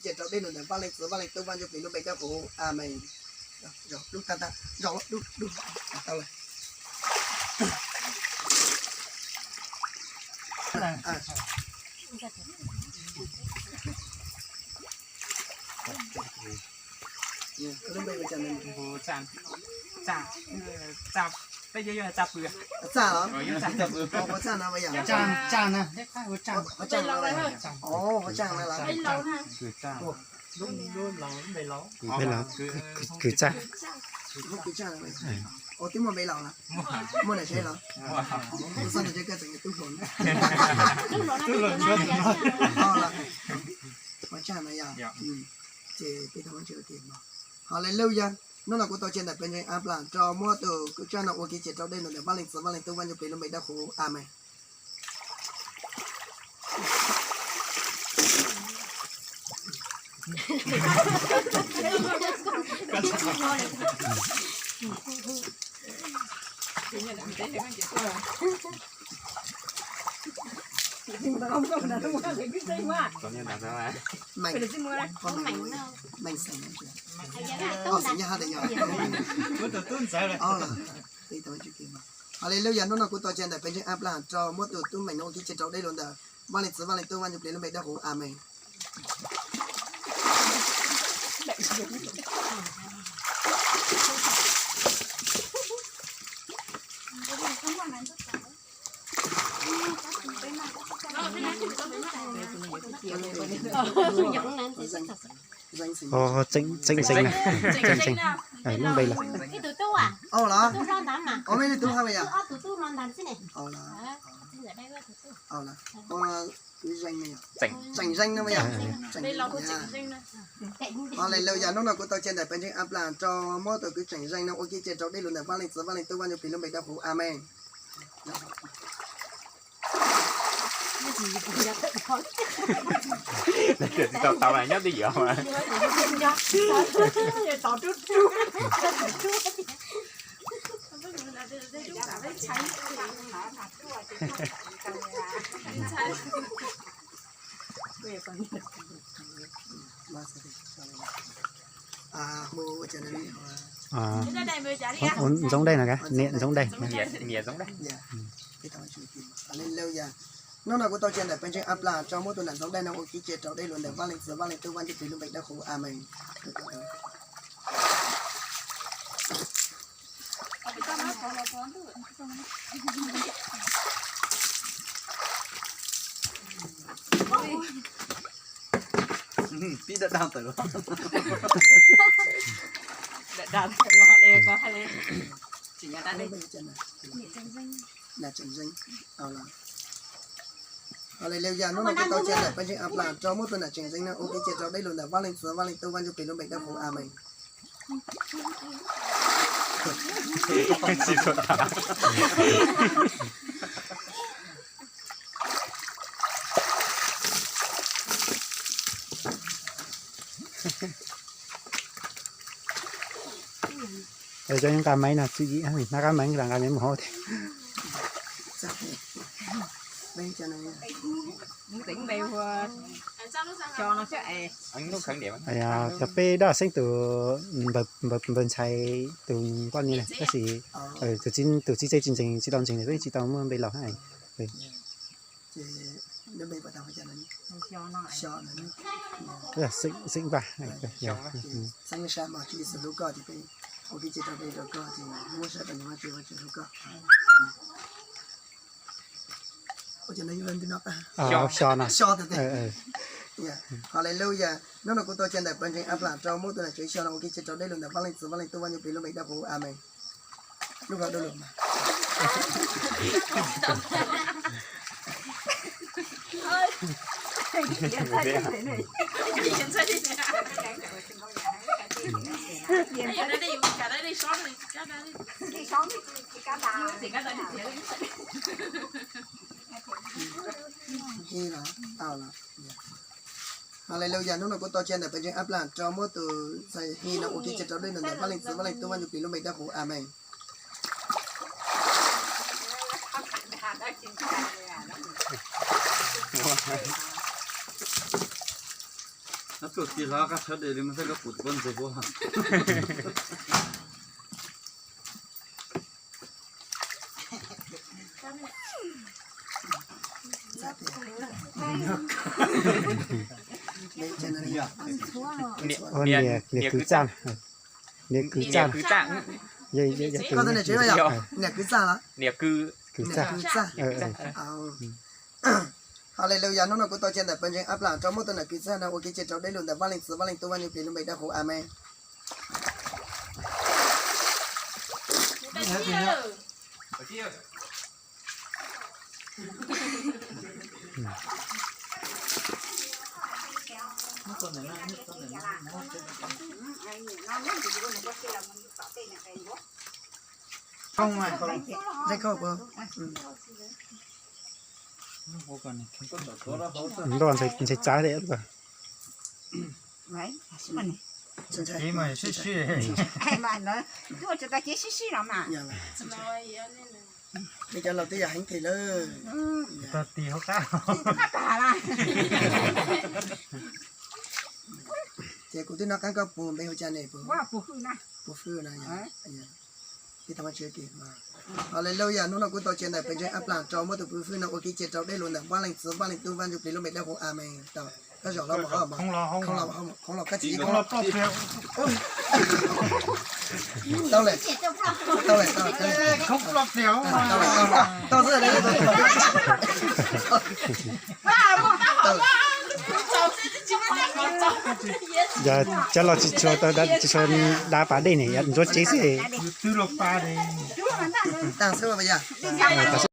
Ces rau dej los ntawm Vaj Leej Txiv Vaj Leej Tub Vaj Ntsuj Plig lub npe dawb huv. Amees. Dub tag tag, dub dub dub tau lawm. Lub npe ua cas? Txaj los? Ua txaj no yog? Ua txaj no. Ua txaj no. Kws txaj. Ua twb muaj npe laus los? Muaj na tsev los? Tub xab ntawm tsev koj tseem yog tub hluas na. Ua txaj no yog? Ces peb tau ua tsis ua ke no. Haleluya. Hnub no kuv tau cia ntawm peb ntseeg a plas rau muab tus kwv txaj no ua kev cia rau dej los ntawm Vaj Leej Txiv Vaj Leej Tub Vaj Ntsuj Plig lub npe dawb huv. Amees. Meej xeem, xeem nyab hab teb yog? Haleluya, hnub no kuv tau cia ntawm peb ntseeg a plas rau muab tus tub Meej no ua kev cia rau dej los ntawm Vaj Leej Txiv Vaj Leej Tub Vaj Ntsuj Plig lub npe dawb huv. Amees. Tseem zeeg na, tseem zeeg, lub npe los? Au los, au mej tub hab yog? Tseem zeeg no yog? Haleluya, hnub no kuv tau cia ntawm peb ntseeg a plas rau muab tus kwv Tseem Zeeg no ua kev cia rau dej los ntawm Vaj Leej Txiv Vaj Leej Tub Vaj Ntsuj Plig lub npe dawb huv. Amees. Tsis tau tau nyob twj ywm. Ntxoov Dej no, niam Ntxoov Dej. Hnub no kuv tau cia ntawm peb ntseeg a plas rau muab tus nam Ntxoov Dej no ua kev cia rau dej los ntawm Vaj Leej Txiv Vaj Leej Tub Vaj Ntsuj Plig lub npe dawb huv. Amees. Tib dab dab tawm los. Haleluya, hnub no kuv tau cia ntawm peb ntseeg a plas rau muab tus nam Tseem Zeeg no ua kev cia rau dej los ntawm Vaj Leej Txiv Vaj Leej Tub Vaj Ntsuj Plig lub npe dawb huv. Amees. Cov nqa maiv no tswv yim, nqa maiv, nqa maiv mus hauv thiab. Cov peb dab xeeb tus npawg ntxhais tus poj niam na, tab sis tus txiv tsev tsis ntseeg, tsis tau ntseeg, peb tsis tau muaj npe laus hab. Xeeb Vaj. Xyo no. Haleluya, hnub no kuv tau cia ntawm peb ntseeg a plas rau muab tus nam Tseem Xyo no ua kev cia rau dej los ntawm Vaj Leej Txiv Vaj Leej Tub Vaj Ntsuj Plig lub npe dawb huv. Amees. Lub hlau dua lug mas. Haleluya, hnub no kuv tau cia ntawm peb ntseeg a plas rau muab tus ntxhais Hi no ua kev cia rau dej los ntawm Vaj Leej Txiv Vaj Leej Tub Vaj Ntsuj Plig lub npe dawb huv. Amees. Koj tuaj kiag los koj sawv daws li mas thiaj koj pum tus pob ntxoog puab. Niam kwv txaj, niam kwv txaj. Koj tus niam tsev yog niam kwv txaj los? Niam kwv txaj. Haleluya, hnub no kuv tau cia ntawm pawg ntseeg Aplas rau muab tus niam kwv txaj no ua kev cai raus dej lug ntawm Vaj Leej Txiv, Vaj Leej Tub, Vaj Ntsuj Plig lub npe dawb huv, amees. Ntuj, ntxhais txawv thiab. Li cov laus twb yog heev kis lawm. Tag ti hauv qab. Ces kuv twb nov qab koj puag npe hu cas ne? Puag hwj na. Aleluya, hnub no kuv tau cia ntawm pawg ntseeg Aplas rau muab tus puag hwj no ua kev cai raus dej lug ntawm Vaj Leej Txiv, Vaj Leej Tub, Vaj Ntsuj Plig lub npe dawb huv, amees. Tau, koj zaum los mus hauj lwm, khoob los, khoob los koj txiv, khoob los. Tau lawm, tau lawm, tau lawm, tau lawm. Yog cov laus tsis tshua, tsis tshua da pas dej ne, yog ntsuab tsev xwb.